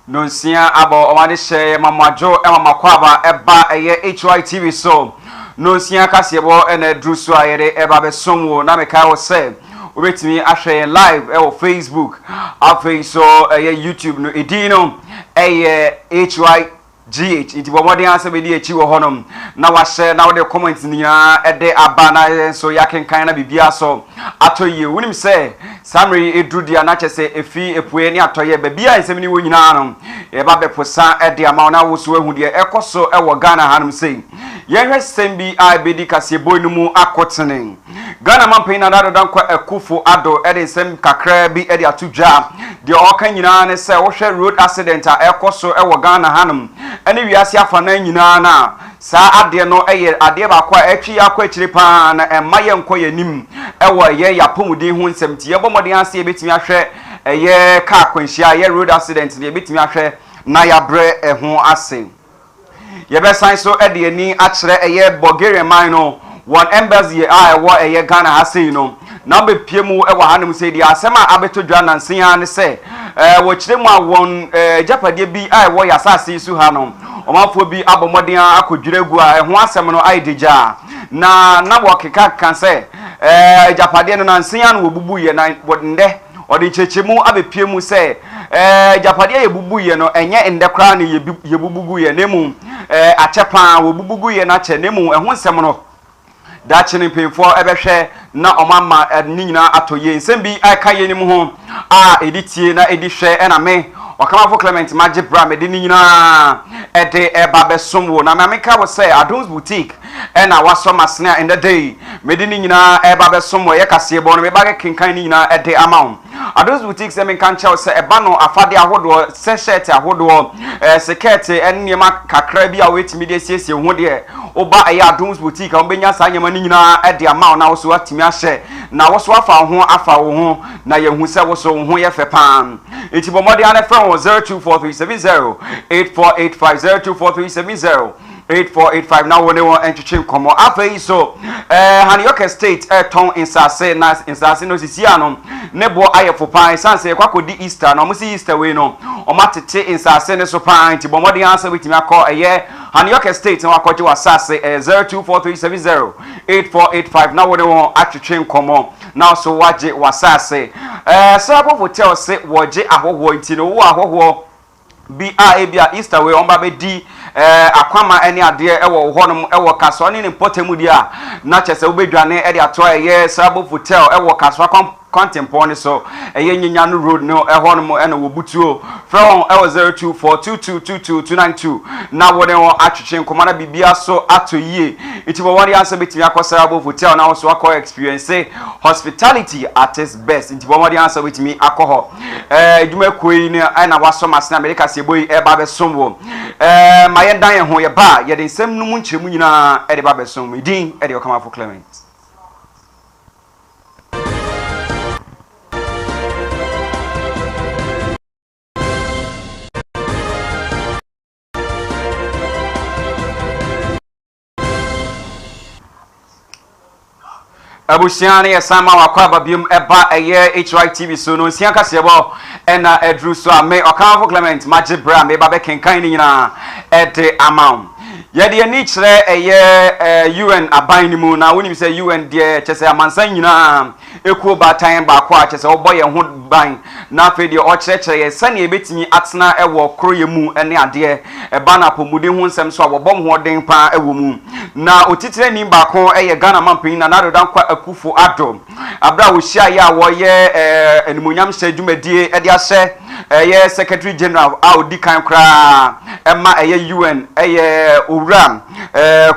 Nonsia abɔ wɔn adehyɛ yɛ ma mo adwo ma mo akwaaba ɛba ɛyɛ HYTV so. Nonsia kaseɛbɔ ɛna aduru so a yɛde ɛba bɛsom wo na mekae wo sɛ wobɛtumi ahwɛ yɛn live ɛwɔ Facebook afei so ɛyɛ YouTube no edin no ɛyɛ HY GH nti bɔ mmɔden ara sɛ bɛdi akyi wɔ hɔnom na wahyɛ na wode comment no nyinaa ɛde aba na yɛn nso yɛakenkan na biribiara so atɔ yie. Wonim sɛ saa mmerɛ yi ɛduru deɛ na kyɛ sɛ ɛfi apueɛ ne atɔeɛ baabi a nsɛm no wɔ nyinaa no yɛba bɛposa ɛde ama wo na wo so ahu deɛ ɛkɔ so ɛwɔ Ghana hanom sei. Yɛnhwɛ sɛm bi a ɛbɛdi kaseɛbɔ no mu akotene. Ghana Mampanyin Nana Addo Dankwa Akufo Addo de nsɛm kakraa bi de ato dwa. Deɛ ɔreka nyinaa ne sɛ wohwɛ road accident a ɛrekɔ so wɔ Ghana hanom ne wiase afanan nyinaa no a, saa adeɛ no yɛ adeɛ baako a ɛretwe yɛn akɔ akyire pa ara na ɛmma yɛnkɔ yɛn anim wɔ ɛyɛ yɛn apɔmuden ho nsɛm nti yɛbɔ mmɔden ara sɛ yɛbɛtumi ahwɛ ɛyɛ kaa akwanhyia, ɛyɛ road accident no yɛbɛtumi ahwɛ na yɛabrɛ ɛho ase. Yɛbɛsan so de ani akyerɛ ɛyɛ Bulgarian man no wɔn embassy a ɛwɔ ɛyɛ Ghana ha sei no na wɔbɛpie mu wɔ hanom sei deɛ asɛm a abɛtɔ dwa nansa yi ara ne sɛ wɔkyerɛ mu a wɔn agyapadeɛ bi a ɛwɔ yɛn asase yi so ha no ɔmanfoɔ bi abɔ mmɔden ara akɔdwiri agu a ɛho asɛm no ayɛ gyagyaa na na wɔkeka ka sɛ agyapadeɛ no nansa yi ara na wɔbubuiɛ na ndɛ Ɔde nkyerɛkyerɛmu abɛpue mu sɛ, Ɛɛ, agyapadeɛ a yɛbubuiɛ no, ɛnyɛ nnɛ koraa na yɛbubu guiɛ, na mmom ɛɛ, akyɛ pa ara, wɔbubu guiɛ no akyɛ, na mmom ɛho nsɛm no, daakye no mpanimfoɔ bɛhwɛ na wɔama ne nyinaa atɔ yie. Nsɛm bi a ɛka yeinom ho a ɛdi tie na ɛdi hwɛ ɛna me, Ɔkamafo Clement magye berɛ a mede ne nyinaa ɛde ɛba bɛsom wo. Na ma menka wo sɛ Adom's Boutique ɛna wasɔ m'asene a ɛnnɛ da yi mede ne nyinaa ɛreba abɛsom wo. Ɛyɛ kaseɛbɔ no, meba kenkan ne nyinaa ɛde ama wo. Ado's Boutique sɛ menka nkyerɛ wo sɛ ɛba no afadeɛ ahodoɔ sɛ hyɛɛte ahodoɔ, ɛɛ sekɛɛte ɛne nneɛma kakra bi a wobɛtumi de asiesie wo ho deɛ, woba ɛyɛ Ado's Boutique a wobɛnya saa nneɛma no nyinaa ɛde ama wo na wo so atumi ahyɛ na wo so afa wo ho afa wo ho na yɛhu sɛ wo so wo ho yɛ fɛ paa. Nti bɔ mmɔden ara na frɛ wɔn 024370 8485 024370 8485 na wo ne wɔn ntwetwe nkɔmmɔ. Afei nso, eh, Hanioka State ɛretɔn eh, nsase na nsase no sisi ano ne boɔ ayɛ fo paa ɛsiane sɛ yɛkɔ akɔdi Easter na wɔn si Easter wei no wɔn atete nsase no so paa nti bɔ mmɔden ara sɛ wobɛtumi akɔ ɛyɛ Hanioka State na wakɔgye w'asase ɛyɛ 024370 8485 na wo ne wɔn atwetwe nkɔmmɔ na so wagye w'asase. Eh, Serapo Hotel se wɔgye ahɔhoɔ nti no wowɔ ahɔhoɔ bi a ebia Easter wei wɔn ba bɛdi ɛɛ akwama ne adeɛ wɔ hɔnom wɔ Kasoa ne ne mpɔtam deɛ a, na kyerɛ sɛ wobɛdwane de ato a ɛyɛ Srabo Hotel wɔ Kasoa kwan kwantempɔn no so, ɛyɛ Nyenyano Road no ɛhɔnom ɛna wɔbutuo. Frɛ wɔn wɔ 0242222292 na wo ne wɔn atwetwe nkɔmmɔ na biribiara so atɔ yie. Nti bɔ mmɔden ara sɛ wobɛtumi akɔ Srabo Hotel na wo nso akɔ experience hospitality at its best. Nti bɔ mmɔden ara sɛ wobɛtumi akɔ hɔ. Ɛɛ adwumakuo yi no ɛna wasɔ m'asene a mede kaseɛbɔ yi ɛreba abɛsom wo. Ɛɛ ma yɛndan yɛn ho, yɛba a yɛde nsɛm no mu nkyerɛmu nyinaa ɛde ba abɛsom. Me din ɛde Ɔkamafo Clement. Abusua no yɛsan ma wakɔ aba biom ɛba ɛyɛ HY TV so no nsia kaseɛbɔ ɛna ɛduru so a me Ɔkamafo Clement magye berɛ a meba bɛkenkan ne nyinaa ɛde ama wo. Yɛde ani kyerɛ ɛyɛ UN aban no mu na wonim sɛ UN deɛ kyɛ sɛ amansan nyinaa Ekuo baatan baako a kyerɛ sɛ ɔbɔ yɛn ho ban na afei deɛ ɔkyerɛkyerɛ yɛn sɛdeɛ yɛbɛtumi atena wɔ koroyɛ mu ne adeɛ. Ɛba no apɔmuden ho nsɛm nso a, wɔbɔ mmɔden pa ara wɔ mu. Na otitirani baako yɛ Ghana manpanin Nana Addo Dankwa Akufo Addo. Aberɛ a wɔhyiaeɛ a wɔreyɛ animuonyamhyɛ dwumadie de ahyɛ ɛyɛ Secretary General a ɔdi kan koraa ma ɛyɛ UN ɛyɛ Owura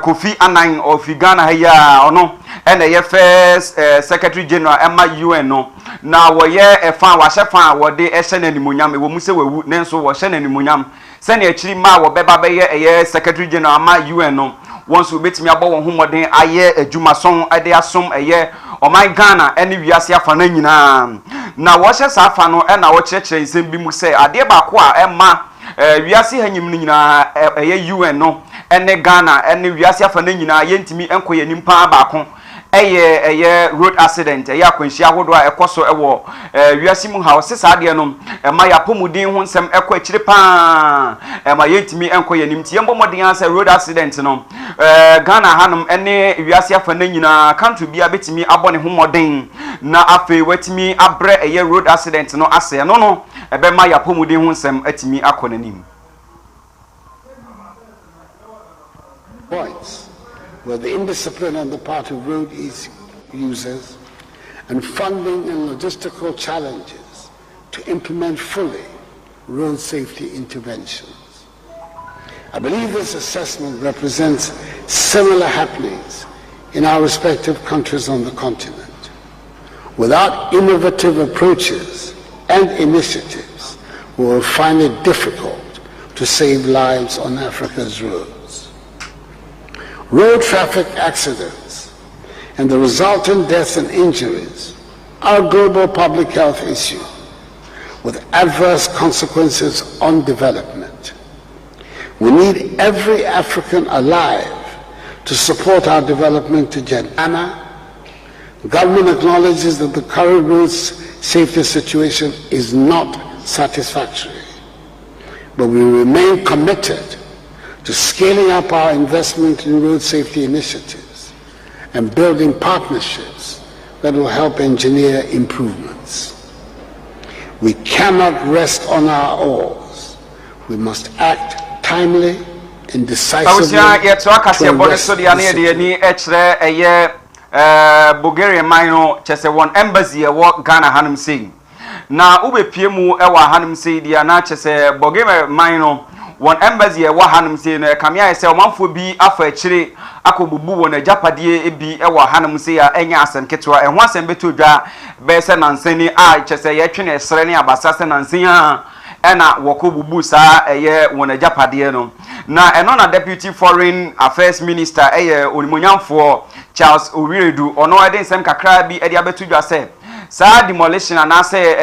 Kofi Annan ɔfiri Ghana ha yi a ɔno ɛna ɛyɛ first secretary general ɛma UN no, na wɔyɛ ɛfa a wɔahyɛ fa a wɔde ɛhyɛ no animuonyam, ɛwɔ mu sɛ wawu nanso wɔhyɛ no animuonyam sɛnea akyiri mma a wɔbɛba bɛyɛ ɛyɛ secretary general ama UN no wɔn nso wɔbɛtumi abɔ wɔn ho mmɔden ayɛ adwumason de asom ɛyɛ ɔman Ghana ne wiase afa no nyinaa. Na wɔhyɛ saa fa no ɛna wɔkyerɛkyerɛ nsɛm bi mu sɛ adeɛ baako a ɛma wiase ha nyim no nyinaa ɛyɛ UN no ne Ghana ne wiase afa no nyinaa yɛntumi nkɔ yɛn anim paa baako Ɛyɛ ɛyɛ road accident, ɛyɛ akwanhyia ahodoɔ a ɛkɔ so ɛwɔ wiase mu ha. Ɔse saa adeɛ no ɛma yɛn apɔmuden ho nsɛm ɛkɔ akyire paa, ɛma yɛntumi ɛnkɔ yɛn anim. Nti yɛmbɔ mmɔden ara sɛ road accident no, Ghana hanom ɛne wiase afa no nyinaa, country biara bɛtumi abɔ ne ho mmɔden na afei watumi abrɛ ɛyɛ road accident no ase. Ɛno no ɛbɛma yɛn apɔmuden ho nsɛm atumi akɔ n'anim. Points were the indiscipline on the part of road users and funding and logistical challenges to implement fully road safety interventions. I believe this assessment represents similar happenings in our respective countries on the continent. Without innovative approaches and initiatives, we will find it difficult to save lives on Africa's roads. Road traffic accidents and the resultant deaths and injuries are a global public health issue with adverse consequences on development. We need every African alive to support our development agenda. Ghana, government acknowledges that the current road safety situation is not satisfactory, but we remain committed to scaling up our investment in road safety initiatives and building partnerships that will help engineer improvements. We cannot rest on our oars. We must act timely and decisively. Abusua, yɛtoa kaseɛbɔ no so deɛ, ne yɛde ani kyerɛ ɛyɛ Bulgaria man no, kyɛ sɛ wɔn embassy ɛwɔ Ghana hanom sei. Na wobɛpie mu ɛwɔ hanom sei deɛ, na kyɛ sɛ Bulgaria man no wɔn embassy ɛwɔ hanom sei no, ɛkame ayɛ sɛ ɔmanfoɔ bi afa akyire akɔbubu wɔn agyapadeɛ bi ɛwɔ hanom sei a ɛnyɛ asɛm ketewa. Ɛho asɛm bɛtɔ dwa bɛyɛ sɛ nansani a kyɛ sɛ yɛtwe ne ɛserɛ ne abasa sɛ nansani a ɛna wɔkɔ bubu saa ɛyɛ wɔn agyapadeɛ no. Na ɛno na Deputy Foreign Affairs Minister, ɛyɛ onimonyamfoɔ Charles Owiredu, ɔno ɛde nsɛm kakra bi ɛde abɛto dwa sɛ saa demolition anaasɛ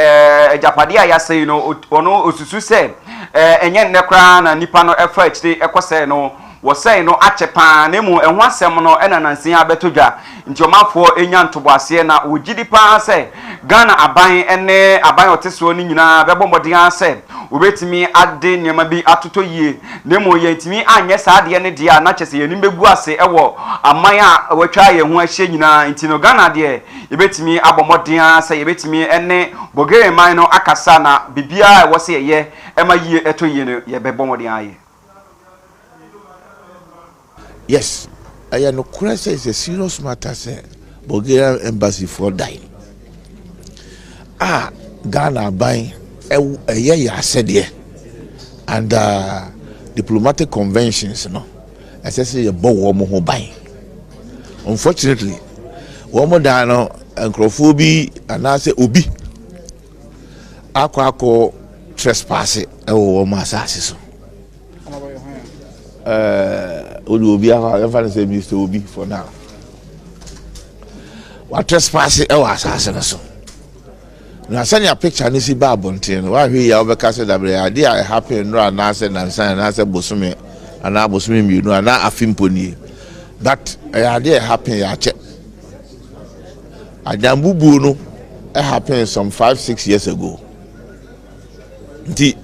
agyapadeɛ a yɛasɛe no, ɔno osusu sɛ ɛnyɛ nnɛ koraa na nipa no ɛfa akyire ɛkɔsɛe no. Wɔsɛe no akyɛ paa, na emu ɛho asɛm no ɛna nansen abɛto dwa. Nti ɔmanfoɔ enya ntoboaseɛ na wɔgye di paa sɛ Ghana aban ne aban a ɔte soɔ no nyinaa bɛbɔ mmɔden ara sɛ wɔbɛtumi ade nneɛma bi atotɔ yie. Na emu yɛntumi anyɛ saa adeɛ no deɛ a, na kyɛ sɛ yɛn anim bɛgu ase ɛwɔ aman a wɔatwa yɛn ho ahyia nyinaa. Nti no Ghana deɛ, yɛbɛtumi abɔ mmɔden ara sɛ yɛbɛtumi ne Bulgaria man no akasa, na biribiara a ɛwɔ sɛ yɛyɛ ɛma yie ɛtɔ yie no, yɛbɛbɔ mmɔden ayɛ. Yes, ɛyɛ nokorɛ sɛ it's a serious matter sɛ Bulgarian Embassy foɔ dan a Ghana aban ɛyɛ yɛ asɛdeɛ and diplomatic conventions no, ɛsɛ sɛ yɛbɔ wɔn ho ban. Unfortunately, wɔn dan no, nkurɔfoɔ bi anaasɛ obi akɔ trespass ɛwɔ wɔn asase so. Wode obi afa, yɛmfa no sɛ Mr Obi for now, watrespass ɛwɔ asase no so. Na sɛnea picture no si ba abɔnten no, wahwɛ yi a, wobɛka sɛ dabrɛ adeɛ a ɛhappen nnora anaasɛ nansan anaasɛ bosome anaa bosome 2 anaa afe mpo nie, but ɛyɛ adeɛ a ɛhappen yɛ akyɛ. Adanbubuo no ɛhappen some 5, 6 years ago. Nti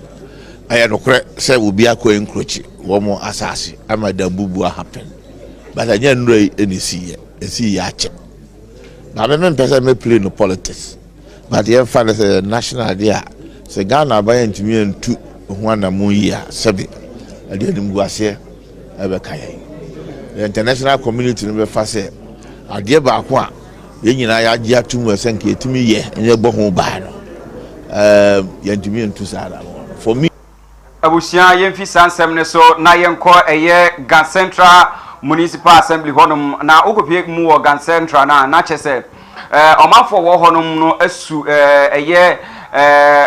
ɛyɛ nokorɛ sɛ obi akɔ nkurokyi wɔn asase ama danbubuo ahappen, but ɛnyɛ nnura yi ɛna esi yɛ, esi yɛ akyɛ. Na me mpɛ sɛ me play no politics, but yɛmfa no sɛ national adeɛ a sɛ Ghana aban ntumi ntu ho anamo yi a, sɛbi, ɛde animguaseɛ ɛbɛka yɛn. The international community no bɛfa sɛ adeɛ baako a yɛn nyinaa yɛagye ato mu sɛ nka yɛtumi yɛ ɛnyɛ bɔ ho ban no, yɛntumi ntu saa anamo no for me. Abusua, yɛmfi saa nsɛm no so na yɛnkɔ ɛyɛ Ga Central Municipal Assembly hɔnom. Na wokɔpie mu wɔ Ga Central no a, na kyɛ sɛ ɔmanfoɔ wɔ hɔnom no asu ɛyɛ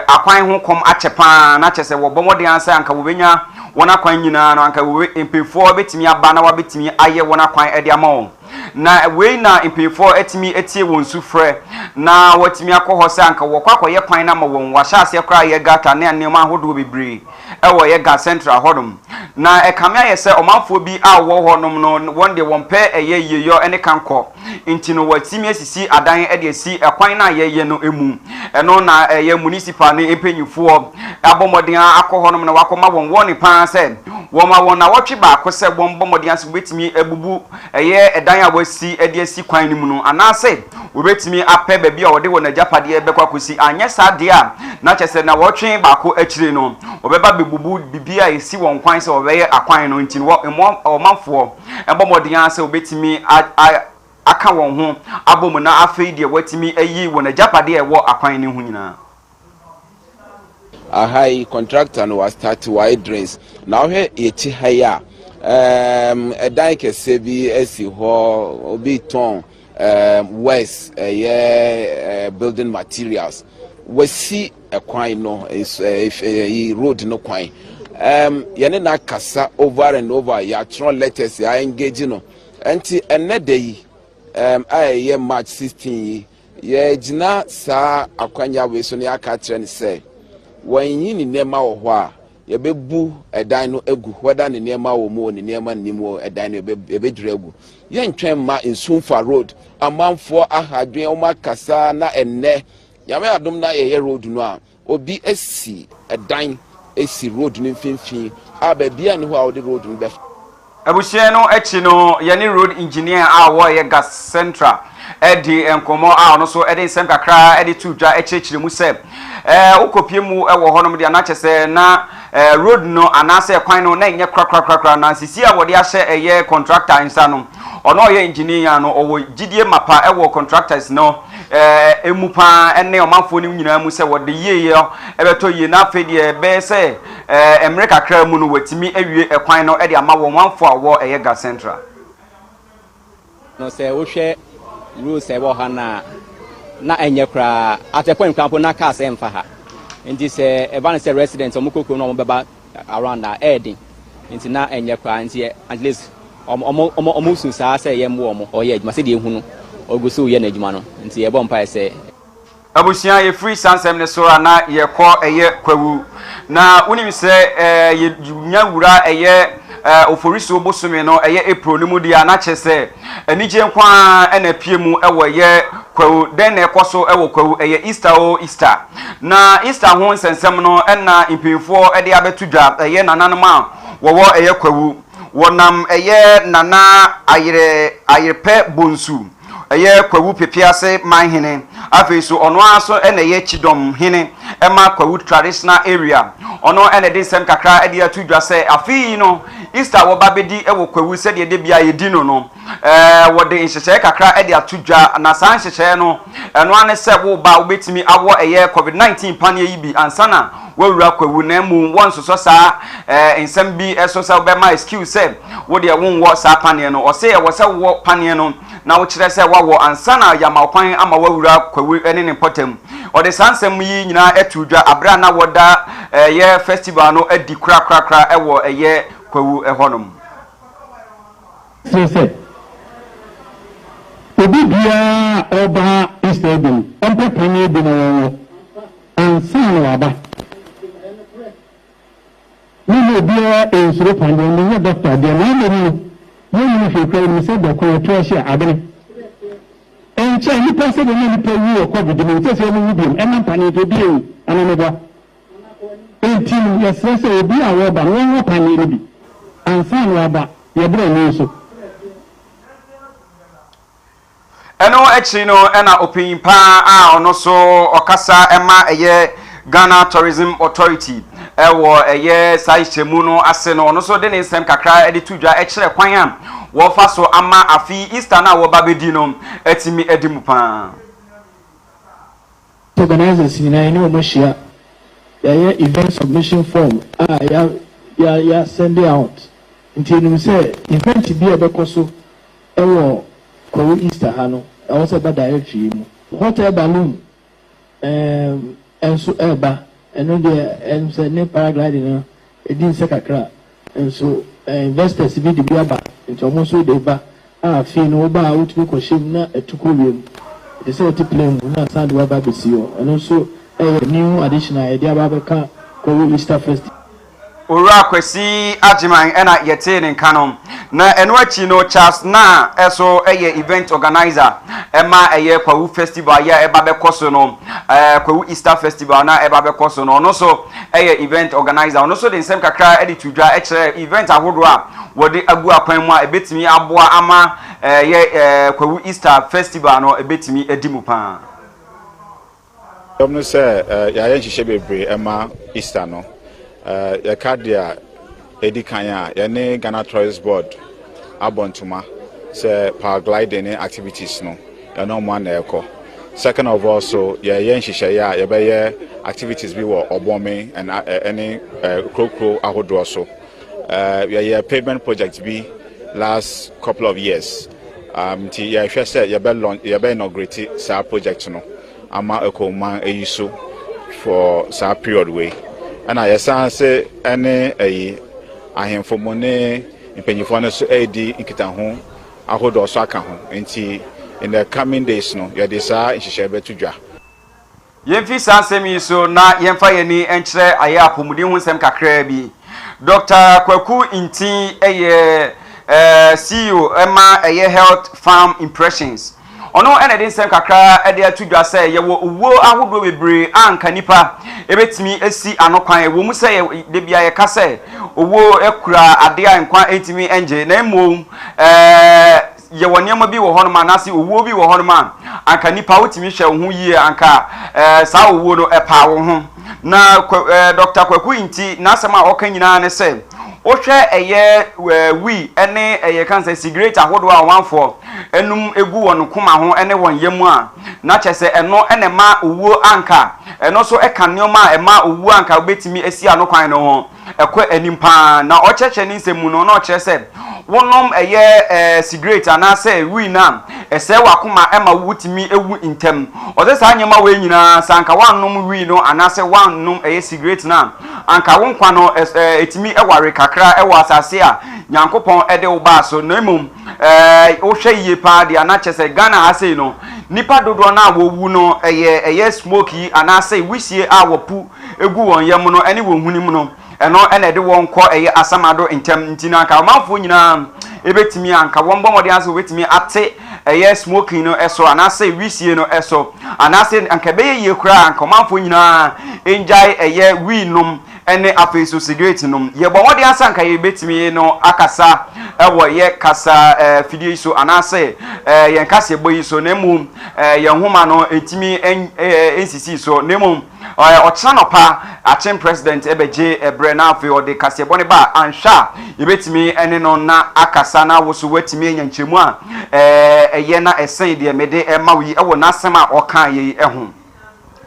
akwan ho kɔm akyɛ paa. Na kyɛ sɛ wɔbɔ mmɔden sɛ anka wɔbɛnya wɔn akwan nyinaa no, anka mpanyinfoɔ bɛtumi aba na wɔabɛtumi ayɛ wɔn akwan de ama wɔn. Na wei na mpanyinfoɔ atumi atie wɔn su frɛ na wɔatumi akɔ hɔ sɛ anka wɔkɔ akɔyɛ kwan no ama wɔn. Wɔahyɛ aseɛ koraa yɛ gutter ne nneɛma ahodoɔ bebree ɛwɔ yɛ Ga Central hɔnom. Na ɛkame ayɛ sɛ ɔmanfoɔ bi a wɔwɔ hɔ nom no, wɔn deɛ wɔmpɛ ɛyɛ yieyɔ ne kankɔ, nti no wɔatumi asisi adan de asi ɛkwan no a yɛyɛ no mu. Ɛno na ɛyɛ municipal no mpanyinfoɔ abɔ mmɔden akɔ hɔ nom na wɔakɔma wɔn warning paa sɛ wɔma wɔn nawɔtwe baako sɛ wɔn bɔ mmɔden ase wɔbɛtumi abubu ɛyɛ ɛdan a wɔasi de asi kwan no mu no anaasɛ wɔbɛtumi apɛ baabi a wɔde wɔn agyapadeɛ bɛkɔ akɔsi, anyɛ saa deɛ a na kyerɛ sɛ nawɔtwe baako akyire no wɔbɛba bɛbubu biribi a ɛsi wɔn kwan sɛ wɔbɛyɛ akwan no nti no wɔ ɔmanfoɔ bɔ mmɔden ara sɛ wɔbɛtumi aka wɔn ho abɔ mu na afei deɛ wɔatumi ayi wɔn agyapadeɛ a ɛwɔ akwan no ho nyinaa. Aha yi contractor no wa start wayɛ drains na wohwɛ yɛkyi ha yi a um, ɛdan kɛseɛ bi asi hɔ obi tɔn um, works ɛyɛ uh, building materials wasi ɛkwan no ɛyi road no kwan um, yɛne no akasa over and over yɛatwerɛ letters yɛ engage no nti ɛnɛ da yi um, a ɛyɛ March 16 yi yɛgyina saa akwanya wei so no yɛaka kyerɛ no sɛ wɔnyi ne nneɛma wɔ hɔ a yɛbɛbu ɛdan no agu whether ne nneɛma wɔ mu o ne nneɛma nnim wɔ ɛdan no yɛbɛdwiri agu yɛntwɛn ma nsumfa road amanfoɔ ahadwen wɔn akasa na ɛnnɛ Nyame adom na yɛyɛ road no a obi asi ɛdan asi road no mfimfini a baabi a ne hɔ a wɔde road no bɛfa. Abusua no akyi no, yɛne road engineer a ɔwɔ ɛyɛ Gas Central di nkɔmmɔ a ɔno nso de nsɛm kakra de to dwa kyerɛkyerɛ mu sɛ wokɔpie mu wɔ hɔnom deɛ na kyɛ sɛ na road no anaasɛ kwan no na ɛnyɛ korakorakorakora na sisi a wɔde ahyɛ ɛyɛ contractor nsa no ɔno ɔyɛ engineer no ɔwɔ gyidie mapa wɔ contractors no mu paa ne ɔmanfoɔ no nyinaa mu sɛ wɔde yieyɛ ɛbɛtɔ yie na afei deɛ ɛbɛyɛ sɛ mmerɛ kakra mu no wɔatumi awie ɛkwan no de ama wɔn manfoɔ a wɔwɔ ɛyɛ Ga Central. No sɛ wohwɛ roads a ɛwɔ ha no a na ɛnyɛ koraa at a point koraa mpo na cars ɛmfa ha nti sɛ ɛba no sɛ residents ɔmo kɔ kurom na ɔmo bɛba around a ɛyɛ den nti na ɛnyɛ koraa nti at least ɔmo ɔmo ɔmo su saa sɛ yɛmmoa ɔmo ɔyɛ adwuma sɛdeɛ ehu no ɔgu so yɛ n'adwuma no nti yɛbɔ mpaeɛ sɛ. Abusua yɛfiri saa nsɛm no so a na yɛkɔ ɛyɛ Kwawu na wonim sɛ yɛnya wura ɛyɛ Oforisuo bosome no ɛyɛ April no mu deɛ a na kyerɛ sɛ anigyeɛ nko ara ɛna apue mu ɛwɔ ɛyɛ Kwawu. Dɛn na ɛkɔ so ɛwɔ Kwawu? Ɛyɛ Easter o Easter. Na Easter ho nsɛnsɛm no ɛna mpanyinfoɔ ɛde abɛto dwa ɛyɛ nananom a wɔwɔ ɛyɛ Kwawu. Wɔnam ɛyɛ Nana Ayerɛ Ayerpɛ Bonsu ɛyɛ Kwawu Pepease man hene. Afei nso ɔno ara nso na ɛyɛ Kyidɔm hene ma Kwawu Traditional Area. Ɔno na ɛde nsɛm kakra de ato dwa sɛ afe yi no Easter a wɔba bɛdi wɔ Kwawu sɛdeɛ da biara yɛdi no no, wɔde nhyehyɛeɛ kakra de ato dwa na saa nhyehyɛeɛ no ɛno ara ne sɛ woba a wobɛtumi awɔ ɛyɛ Covid-19 paneɛ yi bi ansa na woawura Kwawu na mmom wɔnsosɔ saa nsɛm bi so sɛ wobɛma excuse sɛ wo deɛ wonwɔ saa paneɛ no. Ɔse ɛwɔ sɛ wowɔ paneɛ no na wokyerɛ sɛ woawɔ ansa na yɛama wo kwan ama woawura Kwawu ne ne mpɔtam. Ɔde saa nsɛm yi nyinaa too dwa aberɛ a na wɔda ɛyɛ festival no adi korakorakora wɔ ɛyɛ Kwawu hɔnom. Kyerɛ sɛ, obi biara a ɔreba Easter adi no, ɔmpɛ paneɛ bi na wɔnwɔ ansa na waba. Me ne obiara nsuro paneɛ, menyɛ dɔkta deɛ, na mmom no, yɛnnim hwee koraa, yɛnim sɛ dɔko yɛto ahyɛ a, abene. Ɛnkyɛ nnipa sɛdeɛ na nnipa wu wɔ covid mu no, seesei wɔnwu biom, ɛnam paneɛ nti, obiara nwu, anaa meboa? Enti no, yɛsrɛ sɛ obi a ɔreba no, wɔnwɔ paneɛ no bi ansa na waba yɛn berɛ no so. Ɛno akyiri no na ɔpanyin pa a ɔno nso ɔkasa ma ɛyɛ Ghana Tourism Authority wɔ ɛyɛ saa nhyiamu no ase no, ɔno nso de ne nsɛm kakra de to dwa kyerɛ kwan a wɔfa so ama afe yi Easter no a wɔba bɛdi no atumi adi mu paa. Organisers nyinaa yɛne wɔn ahyia, yɛayɛ event submission form a ya ya ya send out nti yɛnim sɛ event bi a ɛbɛkɔ so wɔ Kwawu Easter ha no ɛwɔ sɛ ɛba directory yi mu. Hot air balloon ɛɛm nso ɛreba, ɛno deɛ ɛm sɛ ne paragliding no ɛdi nsɛ kakra nso investors bi de bi aba nti wɔn nso de ba a afei no woba a wotumi kɔhyɛ mu na ɛtu kɔ wiem ɛte sɛ wote plane mu na asan de wo aba abɛsi hɔ ɛno nso ɛyɛ new addition a yɛde aba abɛka Kwawu Easter Festival. Owura Kwasi Agyeman na yɛtee ne nka no. Na ɛno akyi no Charles Naa nso yɛ event organizer ma ɛyɛ Kwawu Festival yi a ɛba bɛkɔ so no, Kwawu Easter Festival no a ɛba bɛkɔ so no, ɔno nso yɛ event organizer. Ɔno nso de nsɛm kakra de to dwa kyerɛ event ahodoɔ a wɔde agu akwan mu a ɛbɛtumi aboa ama ɛyɛ Kwawu Easter Festival no ɛbɛtumi adi mu paa. Dɔm no sɛ yɛayɛ nhyehyɛ bebree ma Easter no. Yɛka deɛ ɛdi kan a, yɛne Ghana Tourist Board abɔ ntoma sɛ paragliding ne activities no, yɛne ɔmo ana ɛkɔ. Second of all so, yɛyɛ nhyehyɛeɛ a yɛbɛyɛ activities bi wɔ Ɔbɔme ɛne kurokuro ahodoɔ so. Yɛyɛ pavement project bi last couple of years. Nti yɛhwɛ sɛ yɛbɛ launch, yɛbɛ inaugurate saa project no ama Ekoman eyi so for saa period wei. Ɛna yɛsan se ɛne ɛyi ahemfo mu ne mpanyinfoɔ no so ɛredi nkitaho ahodoɔ so aka ho. Nti in the coming days no, yɛde saa nhyehyɛe bɛto dwa. Yɛmfi saa nsɛm yi so na yɛmfa yɛn ani nkyerɛ ayɛ apɔmuden ho nsɛm kakraa bi. Dr. Kwaku Nti yɛ CEO ma ɛyɛ Health Farm Impressions. Ɔno na ɛde nsɛm kakra de ato dwa sɛ yɛwɔ owuo ahodoɔ bebree a anka nnipa bɛtumi asi ano kwan. Ɛwɔ mu sɛ da biara yɛka sɛ owuo kura adeɛ a nkwa ntumi ngye, na mmom yɛwɔ nneɛma bi wɔ hɔnom anaasɛ owuo bi wɔ hɔnom a anka nipa wotumi hwɛ wo ho yie anka saa owuo no ɛpaa wo ho. Na Dr. Kwaku nti n'asɛm a ɔka nyinaa ne sɛ wohwɛ ɛyɛ wii ne ɛyɛ kan sɛ sigaret ahodoɔ a ɔmanfoɔ ɛnum egu wɔn koma ho ne wɔn yam a, na kyerɛ sɛ ɛno na ɛma owuo anka ɛno nso ɛka nneɛma a ɛma owuo anka wobɛtumi asi ano kwan no ho ɛkɔ anim paa. Na ɔkyerɛkyerɛ ne nsɛm mu no, na ɔkyerɛ sɛ wonom ɛyɛ sigaret anaasɛ wii no a, ɛsɛe w'akoma ɛma wotumi ewu ntɛm. Ɔsɛ saa nneɛma wei nyinaa, sɛ anka woannom wii no anaasɛ woannom ɛyɛ sigaret no a, anka wo nkwa no ɛtumi ɛware kakra ɛwɔ asase a Nyankopɔn ɛde wo baa so. Na mmom wohwɛ yie paa deɛ, na kyerɛ sɛ Ghana ha sei no, nipa dodoɔ no a wɔwu no ɛyɛ smoke yi anaasɛ wisie a wɔpu egu wɔn yam no ne wɔn hwene mu no, ɛno na ɛde wɔn kɔ ɛyɛ asamado ntɛm. Nti no anka ɔmanfoɔ nyinaa ɛbɛtumi anka wɔn bɔ mmɔden ase wɔbɛtumi ate ɛyɛ smoking no ɛso anaasɛ wisie no ɛso, anaasɛ anka ɛbɛyɛ yie koraa anka ɔmanfoɔ nyinaa ngyae ɛyɛ wii nom ɛne afei so sigaret nom. Yɛbɔ mmɔden ase anka yɛbɛtumi no akasa ɛwɔ yɛ kasa fidie yi so anaasɛ yɛn kaseɛbɔ yi so, na mmom yɛn nhoma no ntumi nsisi so, na mmom ɔkyena nɔpa Akyem President bɛgye ɛberɛ na afei ɔde kaseɛbɔ no ba a, anhwɛ a yɛbɛtumi ne no na akasa na wo so woatumi anya nkyerɛmu a ɛyɛ na ɛsen deɛ mede rema wo yi wɔ n'asɛm a ɔkaeɛ yi ho.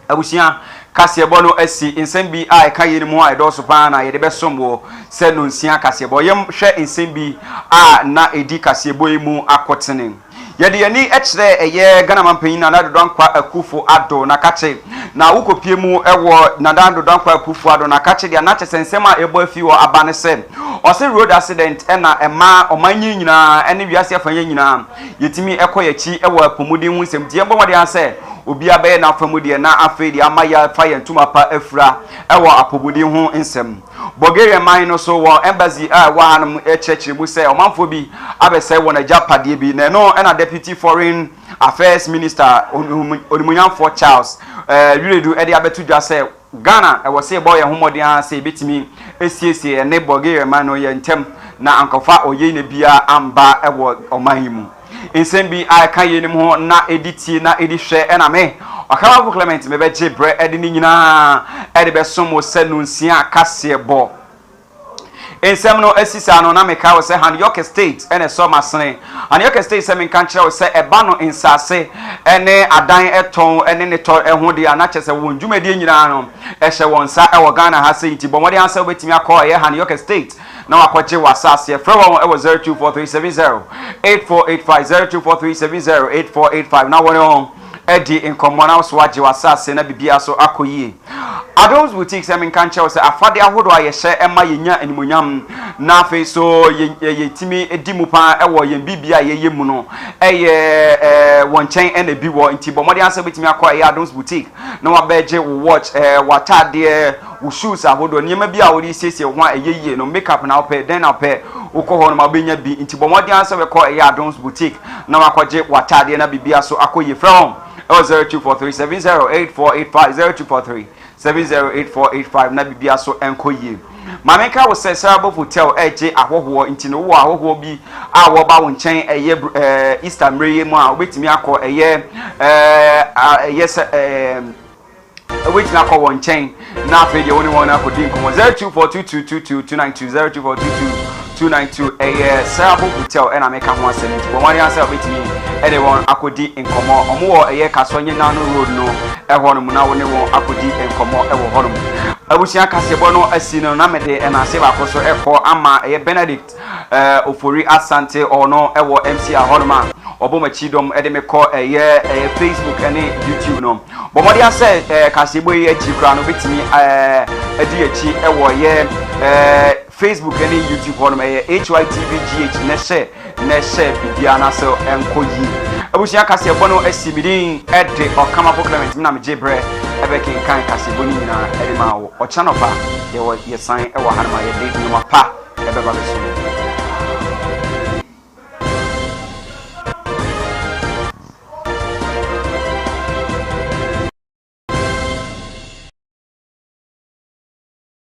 Abusua, kaseɛbɔ no asi nsɛm bi a ɛka yeinom ho a ɛdɔɔso pa ara na yɛde bɛsom wo sɛ nonsia kaseɛbɔ. Yɛnhwɛ nsɛm bi a na ɛdi kaseɛbɔ yi mu akotene. Yɛde yɛn ani kyerɛ ɛyɛ Ghana manpanyin Nana Addo Dankwa Akufo Addo n'akakye na wokɔpie mu wɔ Nana Addo Dankwa Akufo Addo n'akakye deɛ na kyɛ sɛ nsɛm a ɛbɔ afi hɔ aba ne sɛ ɔse road accident na ɛma ɔman yi nyinaa ne wiase afa yi nyinaa yɛtumi kɔ yɛakyi wɔ apɔmuden ho nsɛm nti yɛmbɔ mmɔden ara sɛ obiara bɛyɛ n'afa mu deɛ na afei deɛ ama yɛafa yɛn ntoma pa afira wɔ apɔmuden ho nsɛm. Bulgaria man no so wɔ embassy a ɛwɔ hanom kyerɛkyerɛ mu sɛ ɔmanfoɔ bi abɛsɛe wɔn agyapadeɛ bi, na ɛno na Deputy Foreign Affairs Minister Onimuonyamfoɔ Charles Wiredu de abɛto dwa sɛ Ghana ɛwɔ sɛ yɛbɔ yɛn ho mmɔden ara sɛ yɛbɛtumi asiesie ɛne Bulgaria man no yɛn ntam na ankɔfa ɔyɛyina biara amba wɔ ɔman yi mu. Nsɛm bi a ɛka yeinom ho na ɛdi tie na ɛdi hwɛ ɛna me, Ɔkamafo Clement, mebɛgye berɛ ɛde ne nyinaa ɛde bɛsom wo sɛ nonsia kaseɛbɔ. Nsɛm no asi saa no, na mekae wo sɛ Hanyoke Estate na ɛsɔ m'asene. Hanyoke Estate sɛ menka nkyerɛ wo sɛ ɛba no nsase ne adan tɔn ne ne tɔ ho deɛ a, na kyerɛ sɛ wɔn dwumadie nyinaa no ɛhyɛ wɔn nsa wɔ Ghana ha sei. Nti bɔ mmɔden ara sɛ wobɛtumi akɔ ɛyɛ Hanyoke Estate na wakɔgye w'asase. Frɛ wɔn wɔ 024370 8485, 024370 8485 na wɔne wɔn adi nkɔmmɔ na so agye w'asase na biribiara so akɔ yie. Adom's Boutique sɛ menka nkyerɛ wo sɛ afadeɛ ahodoɔ a yɛhyɛ ma yɛnya animuonyam. Na afei so yɛ yɛtumi di mu paa wɔ yɛn biribi a yɛyɛ mu no ɛyɛ wɔn nkyɛn ɛna ebi wɔ nti bɔ mmɔden asɛ wobɛtumi akɔ ɛyɛ Adom's Boutique na wabɛgye wo watch ɛɛ w'ataadeɛ wo shoes ahodoɔ nneɛma bi a wode siesie wo ho a ɛyɛ yie no makeup na wopɛ dɛn na wopɛ wokɔ hɔ nom a wobɛnya bi nti bɔ mmɔden asɛ wobɛkɔ ɛyɛ Adom's Boutique na wakɔgye w'ataadeɛ na biribi so akɔ yie. Frɛ wɔn ɛwɔ 0243 708485, 0243 708485 na biribi so ɛnkɔ yie. Maame nka wo sɛ Sarah Hotel ɛgye ahɔhoɔ nti no wowɔ ahɔhoɔ bi a wɔba wo nkyɛn ɛyɛ Easter mmerɛ yi mu a wobɛtumi akɔ ɛyɛ ɛɛ ɛyɛ sɛ wobɛtumi akɔ wɔn nkyɛn na afei deɛ wo ne wɔn akɔdi nkɔmmɔ. 0242222292, 02422292 ɛyɛ Sarah Hotel ɛna meka ho asɛm nti wɔn ani asɛ wobɛtumi ɛde wɔn akɔdi nkɔmmɔ. Ɔmo wɔ ɛyɛ Kasoa Nyinano Road no ɛhɔ nom na wo ne wɔn akɔdi nkɔmmɔ ɛwɔ hɔ nom. Abusua, kaseɛbɔ no asi no na mede ɛna ase baako so ɛkɔ ama ɛyɛ Benedict Ofori Asante. Ɔno ɛwɔ MC hɔ nom a ɔbɔ m'akyi dɔm ɛde me kɔ ɛyɛ Facebook ɛne YouTube no. Bɔ mmɔden asɛ kaseɛbɔ yi akyi koraa no wobɛtumi adi akyi ɛwɔ ɛyɛ Facebook ɛne YouTube hɔ nom, ɛyɛ HYTVGH na ɛhyɛ biribiara na sɛ ɛnkɔ yie. Abusua, kaseɛbɔ no asi mi din ɛde Ɔkamafo Clement mi na megye berɛ ɛbɛkenkan kaseɛbɔ no nyinaa ɛde ma wo. Ɔkyena nɔpa yɛwɔ yɛsan ɛwɔ hanom a yɛde nneɛma pa ɛbɛba bɛso.